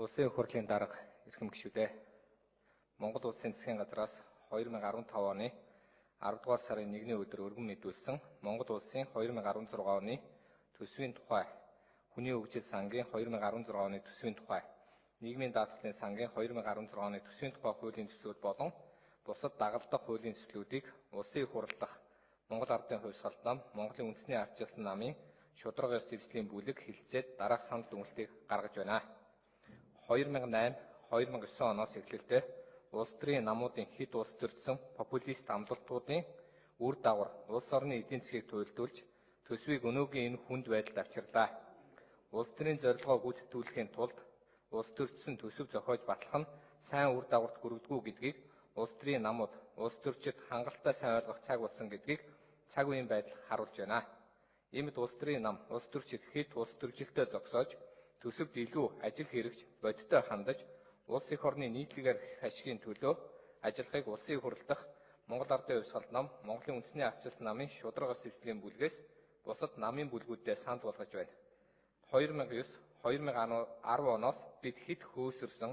Улсын их хурлын дарга эрхэм гишүүдээ, Монгол Улсын засгийн газраас 2015 оны 10 дугаар сарын 1-ний өдөр өргөн мэдүүлсэн Монгол Улсын 2016 оны төсвийн тухай, Хүний хөгжил сангийн 2016 оны төсвийн тухай, Нийгмийн даатгалын сангийн 2016 оны төсвийн тухай хуулийн төслүүд болон бусад дагалдах хуулийн төслүүдийг Улсын их хурал дахь Монгол Ардын хувьсгалт нам, Монголын үндэсний ардчилсан намын шударга ёс зэвслийн бүлэг хэлэлцээд дараах санал дүгнэлтийг гаргаж байна. 2008 2009 оноос эхлэлдээ улс төрийн намуудын хэд улс төрчсөн популист амлалтуудын үр дагавар улс орны эдийн засгийг туйлдуулж төсвийг өнөөгийн энэ хүнд байдалд авчирлаа. Улс төрийн зорилгоо гүйцэтгүүлэхийн тулд улс төрчсөн төсөв зохиож батлах нь сайн үр дагаварт хүргэдэггүй гэдгийг улс төрийн намууд, улс төрчид хангалттай сайн ойлгох цаг болсон гэдгийг цаг үеийн байдал харуулж байна. Иймд улс төрийн нам, улс төрчид хэд улс төржилтөө зогсоож төсөвт илүү ажил хэрэгч бодиттой хандаж улс эх орны нийтлэгээр ашигын төлөө ажиллахыг Улсын их хурал дахь Монгол Ардын хувьсгалт нам, Монголын үндэсний ардчилсан намын шударга ёс зэвслийн бүлгээс бусад намын бүлгүүдэд санал болгож байна. 2009 2010 оноос бид хэд хөөсөрсөн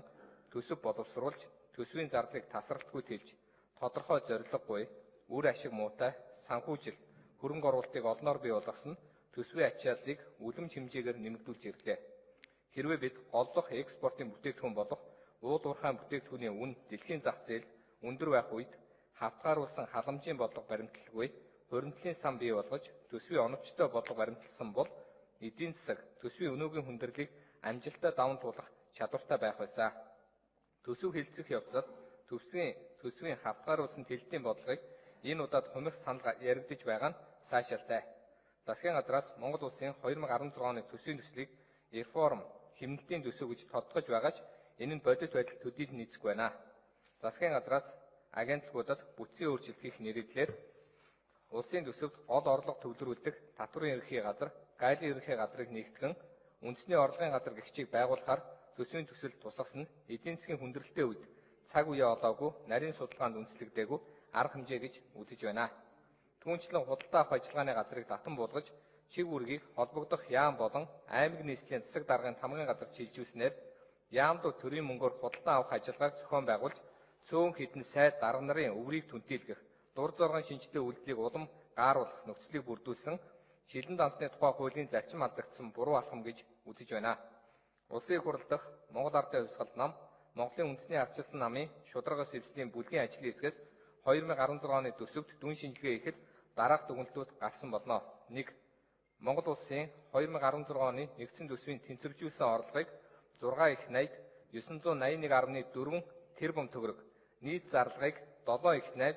төсөв боловсруулж төсвийн зардлыг тасралтгүй тэлж тодорхой зорилгогүй үр ашиг муутай санхүүжилт хөрөнгө оруулалтыг олноор бий болгосон төсвийн ачааллыг үлэмж хэмжээгээр нэмэгдүүлж ирлээ. Хэрвээ бид голлох экспортын бүтээгдэхүүн болох уул уурхайн бүтээгдэхүүний үн дэлхийн зах зээлд өндөр байх үед хавтгааруулсан халамжийн бодлого баримтлалгүй хуримтлалын сан бий болгож төсвийн оновчтой бодлого баримтлсан бол эдийн засаг төсвийн өнөөгийн хүндрэлийг амжилттай даван туулах чадвартай байх байсан. Төсөв хэлэлцэх явцад төсвийн хавтгааруулсан тэлэлтийн бодлогыг энэ удаад хумих санал яригдаж байгаа нь сайшаалтай. Засгийн газраас Монгол Улсын 2016 оны төсвийн төслийг реформ хэмнэлтийн төсөв гэж тодотгож байгаа ч энэ нь бодит байдал төдийл нийцэхгүй байна. Засгийн газраас агентлагуудад бүтцийн өөрчлөлт хийх нэрийдлэр улсын төсөвт гол орлого төвлөрүүлдэг татварын ерөнхий газар, гайлын ерөнхий газрыг нэгтгэн үндэсний орлогын газар гэгчийг байгуулахаар төсвийн төсөл тусгасан нь эдийн засгийн хүндрэлтэй үед цаг үеэ олоогүй нарийн судалгаанд үндэслэгдээгүй арга хэмжээ гэж үзэж байна. Түүнчлэн худалдаа авах ажиллагааны газрыг татан буулгаж чиг үүргийг холбогдох яам болон аймаг нийслэлийн засаг даргын тамгын газар шилжүүлснээр яамдуу төрийн мөнгөөр худалдан авах ажиллагааг зохион байгуулж цөөн хэдэн сайд дарга нарын өврийг түнтийлгэх, дур зоргон шинжтэй үйлдэлийг улам гааруулах нөхцөлийг бүрдүүлсэн шилэн дансны тухай хуулийн зарчим алдагдсан буруу алхам гэж үзэж байна. Улсын их хурал дахь Монгол Ардын хувьсгалт нам, Монголын үндэсний ардчилсан намын шударга ёс зэвслийн бүлгийн ажлын хэсгээс 2016 оны төсөвт дүн шинжилгээ хийхэд дараах дүгнэлтүүд гарсан болно. 1. Монгол Улсын 2016 оны нэгдсэн төсвийн тэнцвэржүүлсэн орлогыг 6 их 80 981.4 тэрбум төгрөг, нийт зарлагыг 7 их 80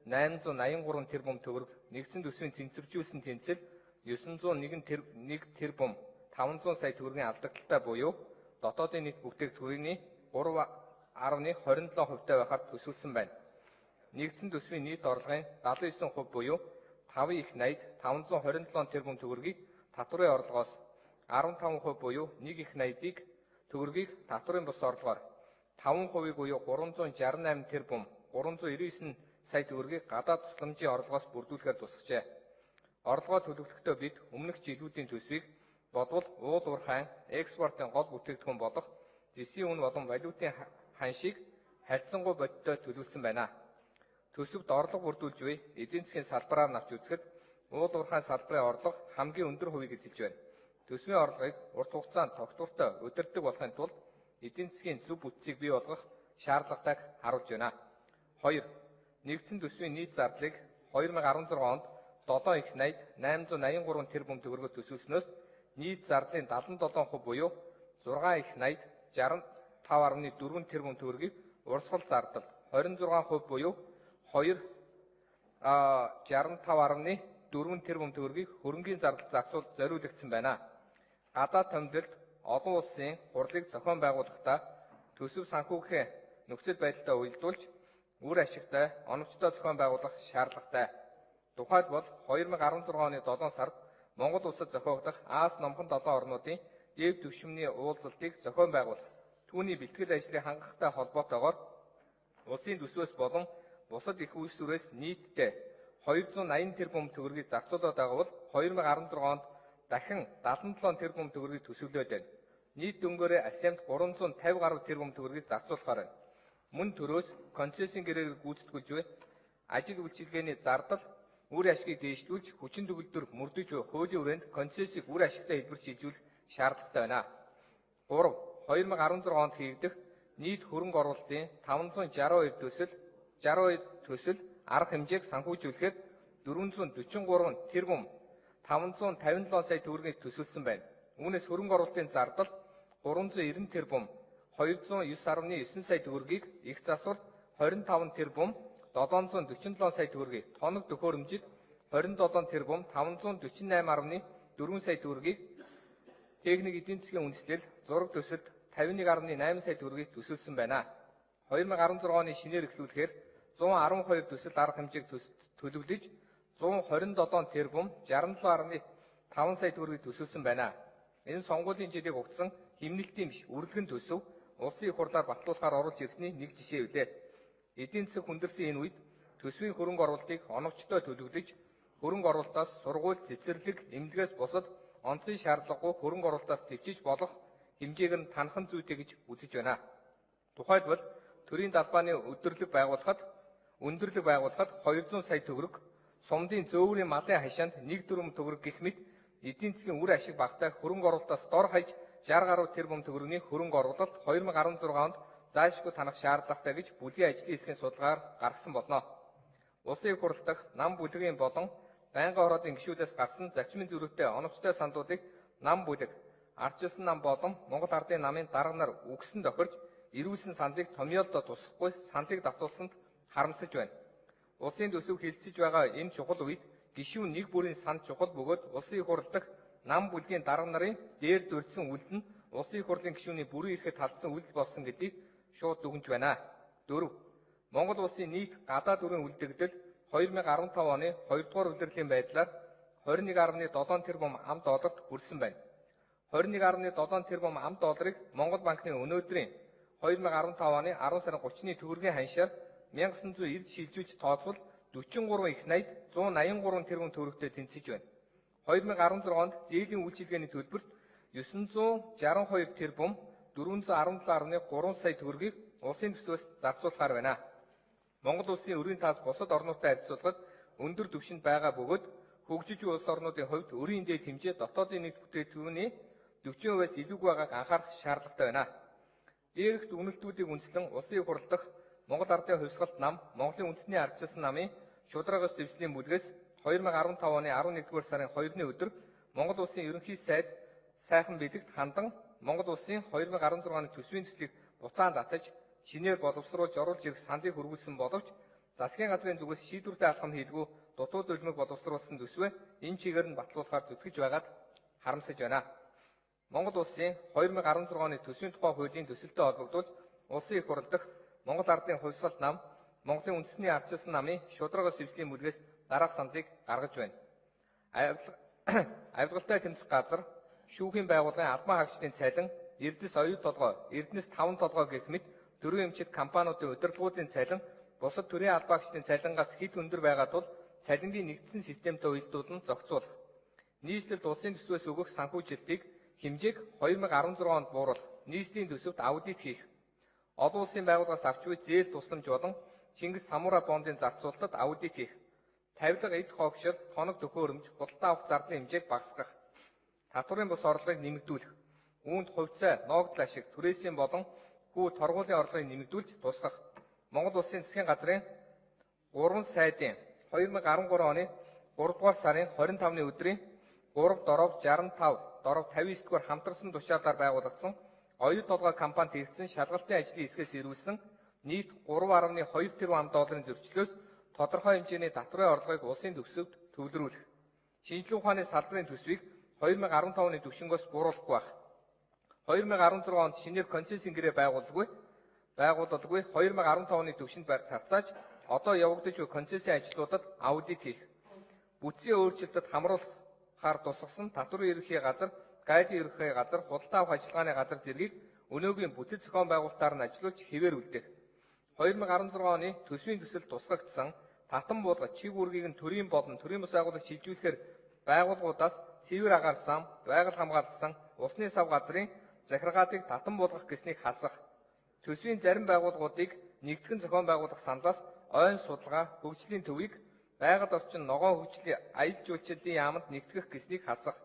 883 тэрбум төгрөг, нэгдсэн төсвийн тэнцвэржүүлсэн тэнцэл 901 тэрбум 500 сая төгрөгийн алдагдaltaй буюу дотоодын нийт бүтээгдэхүүний 3.27 хувьтай байхаар төсөөлсөн байна. Нэгдсэн төсвийн нийт орлогын 79% буюу 5 их 80 527 тэрбум төгрөгийг татварын орлогоос 15% буюу 1 их 80-ыг төгрөгийг татварын бус орлогоор 5%-ыг буюу 368 тэрбум 399 сая төгрөгийг гадаад тусламжийн орлогоос бүрдүүлэхээр тусгажээ. Орлогоо төлөвлөхдөө бид өмнөх жилүүдийн төсвийг бодвол уул уурхайн экспортын гол бүтээгдэхүүн болох зэсийн үн болон валютын ханшийг харьцангуй бодиттой төлөвлөсөн байна. Төсөвт орлого бүрдүүлж буй эдийн засгийн салбараар навч үзэхэд уул уурхайн салбарын орлого хамгийн өндөр хувийг эзэлж байна. Төсвийн орлогыг урт хугацаанд тогтвортой удирддаг болохын тулд эдийн засгийн зөв бүтцийг бий болгох шаардлагатайг харуулж байна. 2. Нэгдсэн төсвийн нийт зардлыг 2016 онд 7 их 80 883 тэрбум төгрөгөөр төсөөлснөөс нийт зардлын 77% буюу 6 их 80 65.4 тэрбум төгрөгийг урсгал зардал, 26% буюу 2 65.4 тэрбум төгрөгийг хөрөнгийн зардал зарцуул зориулагдсан байна. Гадаад томилолт олон улсын хурлыг зохион байгуулахдаа төсөв санхүүгийн нөхцөл байдалтай уялдуулж үр ашигтай, оновчтой зохион байгуулах шаардлагатай. Тухайлбал 2016 оны 7 сард Монгол улсад зохиогдох Ази номхон 7 орнуудын дээд түвшний уулзалтыг зохион байгуулах, түүний бэлтгэл ажлыг хангахтай холбоотойгоор улсын төсвөөс болон бусад эх үүсвэрээс нийтдээ 280 тэрбум төгрөгийг зарцуулаад байгаа бол 2016 онд дахин 77 тэрбум төгрөгийг төсөвлөд байна. Нийт дүнгээрээ Асиамд 350 гаруй тэрбум төгрөгийг зарцуулахаар байна. Мөн төрөөс концессийн гэрээгээр гүйцэтгүүлж буй ажил үйлчилгээний зардал үр ашгийг дээшлүүлж хүчин төгөлдөр мөрдөж буй хуулийн хүрээнд концессийг үр ашигтай хэлбэр шилжүүлэх шаардлагатай байна. 3. 2016 онд хийгдэх нийт хөрөнгө оруулалтын 562 төсөл 62 төсөл арга хэмжээг санхүүжүүлэхээр 443 тэрбум 557 сая төгрөгийг төсөөлсөн байна. Үүнээс хөрөнгө оруулалтын зардал 390 тэрбум 209.9 сая төгрөгийг, их засвар 25 тэрбум 747 сая төгрөгийг, тоног төхөөрөмжид 27 тэрбум 548.4 сая төгрөгийг, техник эдийн засгийн үндэслэл зураг төсөлд 51.8 сая төгрөгийг төсөөлсөн байна. 2016 оны шинээр эхлүүлэхээр 112 төсөл арга хэмжээг төлөвлөж 127 тэрбум 67.5 сая төгрөгийг төсөөлсөн байна. Энэ сонгуулийн жилийг угтсан хэмнэлтийн биш үрлэгэн төсөв улсын их хурлаар батлуулахаар оруулж ирсний нэг жишээ билээ. Эдийн засаг хүндэрсэн энэ үед төсвийн хөрөнгө оруулалтыг оновчтой төлөвлөж, хөрөнгө оруулалтаас сургууль, цэцэрлэг, эмнэлгээс бусад онцын шаардлагагүй хөрөнгө оруулалтаас тэвчиж болох хэмжээг нь танахан зүйтэй гэж үзэж байна. Тухайлбал төрийн далбааны өндөрлөг байгуулахад 200 сая төгрөг, сумдын зөөврийн малын хашаанд 1 тэрбум төгрөг гэх мэт эдийн засгийн үр ашиг багатай хөрөнгө оруулалтаас дор хаяж 60 гаруй тэрбум төгрөгийн хөрөнгө оруулалт 2016 онд заашгүй танах шаардлагатай гэж бүлгийн ажлын хэсгийн судалгаар гаргасан болно. Улсын их хурал дахь нам бүлгийн болон байнгын ороодын гишүүдээс гарсан зарчмын зөрүүтэй оновчтой саналуудыг нам бүлэг, ардчилсан нам болон Монгол Ардын намын дарга нар үгсэн тохирж эрүүлсэн саналыг томьёолдоо тусахгүй саналыг дацуулсанд харамсаж байна. Улсын төсөв хилцэж байгаа энэ чухал үед гишүүн нэг бүрийн санал чухал бөгөөд улсын их хурал дахь нам бүлгийн дарга нарын дээр дурдсан үйлдэл нь улсын их хурлын гишүүний бүрэн эрхэд халдсан үйлдэл болсон гэдгийг шууд дүгнж байна. 4. Монгол улсын нийт гадаад өрийн үлдэгдэл 2015 оны 2 дугаар улирлын байдлаар 21.7 тэрбум ам долларт хүрсэн байна. 21.7 тэрбум ам долларыг Монгол банкны өнөөдрийн 2015 оны 10 сарын 30-ны төгрөгийн ханшаар 1990 шилжүүлж тооцвол 43 их 80 183 тэрбум төгрөгтэй тэнцэж байна. 2016 онд зээлийн үйлчилгээний төлбөрт 962 тэрбум 417.3 сая төгрөгийг улсын төсвөөс зарцуулахаар байна. Монгол улсын өрийн таас бусад орнуудтай харьцуулахад өндөр түвшинд байгаа бөгөөд хөгжиж буй улс орнуудын хувьд өрийн дээд хэмжээ дотоодын нийт бүтээгдэхүүний 40%-аас илүүгүй байгааг анхаарах шаардлагатай байна. Дээрх дүгнэлтүүдийг үндэслэн улсын их хурал дахь Монгол Ардын хувьсгалт нам, Монголын үндэсний ардчилсан намын шударга ёс зэвслийн бүлгээс 2015 оны 11-р сарын 2-ны өдөр Монгол Улсын ерөнхий сайд сайхан бэлэгт хандан Монгол Улсын 2016 оны төсвийн төслийг буцаан татаж шинээр боловсруулж оруулж ирэх саналыг хөрвүүлсэн боловч засгийн газрын зүгээс шийдвэртэй алхам хийлгүй дутуу дүлмэг боловсруулсан төсвөө энэ чигээр нь батлуулахаар зүтгэж байгаад харамсаж байна. Монгол Улсын 2016 оны төсвийн тухай хуулийн төсөлтөй холбогдуулж Улсын их хурал дахь Монгол Ардын хувьсгалт нам, Монголын үндэсний ардчилсан намын шударга ёс зэвслийн бүлгээс дараах саналыг гаргаж байна. Авилгалтай тэмцэх газар, шүүхийн байгууллагын албан хаагчдын цалин, Эрдэс оюу толгой, Эрдэнэс таван толгой гэх мэт төрийн эмчит компаниудын удирдлагуудын цалин бусад төрийн албаагчдын цалингаас хэд өндөр байгаа тул цалингийн нэгдсэн системтэй уялдуулан зохицуулах. Нийслэлд улсын төсвөөс өгөх санхүүжилтийг хэмжээг 2016 онд бууруулах, нийслэлийн төсөвт аудит хийх. Олон улсын байгууллагаас авч буй зээл тусламж болон Чингис Самура бондын зарцуулалтад аудит хийх. Тавилга, эд хогшил, тоног төхөөрөмж, худалдан авах зардлын хэмжээг багасгах. Татварын бус орлогыг нэмэгдүүлэх. Үүнд хувьцаа, ноогдол ашиг, түрээсийн болон хүү торгуулийн орлогыг нэмэгдүүлж тусгах. Монгол Улсын засгийн газрын 3 сайдын 2013 оны 3 дугаар сарын 25-ны өдрийн 3 доров 65 доров 59 дугаар хамтарсан тушаалаар байгуулагдсан оюу толгой компанид хийгдсэн шалгалтын ажлын хэсгээс ирүүлсэн нийт 3.2 тэрбум ам долларын зөрчлөөс тодорхой хэмжээний татварын орлогыг улсын төгсөвд төвлөрүүлэх. Шинжилгээ ухааны салбарын төсвийг 2015 оны түвшингөөс бууруулахгүй байх. 2016 онд шинээр концессийн гэрээ байгуулалгүй 2015 оны түвшинд зарцааж одоо явагдаж буй концессийн ажлуудад аудит хийх. Бүтцийн өөрчлөлтөд хамруулахаар тусгасан татварын ерөнхий газар, гайлын ерөнхий газар, худалдан авах ажиллагааны газар зэргийг өнөөгийн бүтэц зохион байгуулалтаар нь ажилуулж хэвээр үлдээх. 2016 оны төсвийн төсөл тусгагдсан татан буулга чиг үүргийг нь төрийн болон төрийн бус байгууллага шилжүүлэхээр байгууллагуудаас цэвэр агаар сан, байгаль хамгаалсан, усны сав газрын захиргаатыг татан буулгах гэснийг хасах, төсвийн зарим байгууллагуудыг нэгтгэн зохион байгуулах саналаас ойн судалгаа хөгжлийн төвийг байгаль орчин ногоон хөгжлийн аялал жуулчлалын яаманд нэгтгэх гэснийг хасах,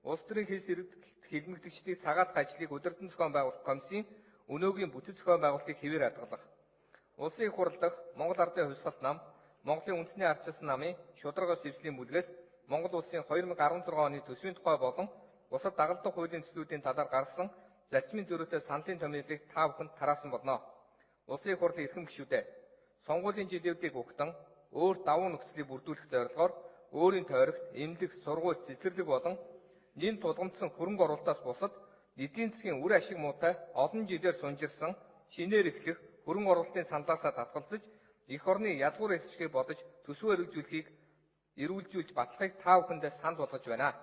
улс төрийн хил хилмигдэгчдийг цагаатах ажлыг удирдан зохион байгуулах комиссийн өнөөгийн бүтэц зохион байгуулалтыг хэвээр хадгалах, Улсын их хурал дахь Монгол Ардын хувьсгалт нам, Монголын үндэсний ардчилсан намын шударга ёс зэвслийн бүлгээс Монгол улсын 2016 оны төсвийн тухай болон бусад дагалдах хуулийн төслүүдийн талаар гаргасан зарчмын зөрүүтэй саналын томьёолыг та бүхэнд тараасан болно. Улсын их хурлын эрхэм гишүүдээ, сонгуулийн жилүүдийг угтан өөр давуу нөхцөлийг бүрдүүлэх зорилгоор өөрийн тойрогт эмнэлэг, сургууль, цэцэрлэг болон нэн тулгамдсан хөрөнгө оруулалтаас бусад эдийн засгийн үр ашиг муутай олон жилээр сунжирсан шинээр эхлэх хөрөнгө оруулалтын саналаасаа татгалзаж эх орны язгуур эрхчлэгийг бодож төсвөө хэрэгжүүлэхийг эрүүлжүүлж батлахыг та бүхэндээ санал болгож байна.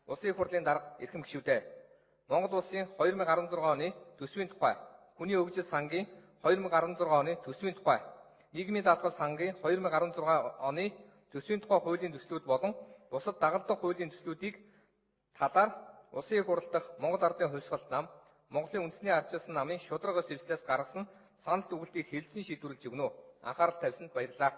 Улсын их хурлын дарга эрхэм гишүүдээ, Монгол улсын 2016 оны төсвийн тухай, Хүний хөгжил сангийн 2016 оны төсвийн тухай, Нийгмийн даатгал сангийн 2016 оны төсвийн тухай хуулийн төслүүд болон бусад дагалдах хуулийн төслүүдийг талаар Улсын их хурал дахь Монгол Ардын хувьсгалт нам, Монголын үндэсний ардчилсан намын шударга ёс зэвслээс гаргасан санал дүгэлтийг хэлэлцэн шийдвэрлэж өгнө. Анхаарал тавьсанд баярлалаа.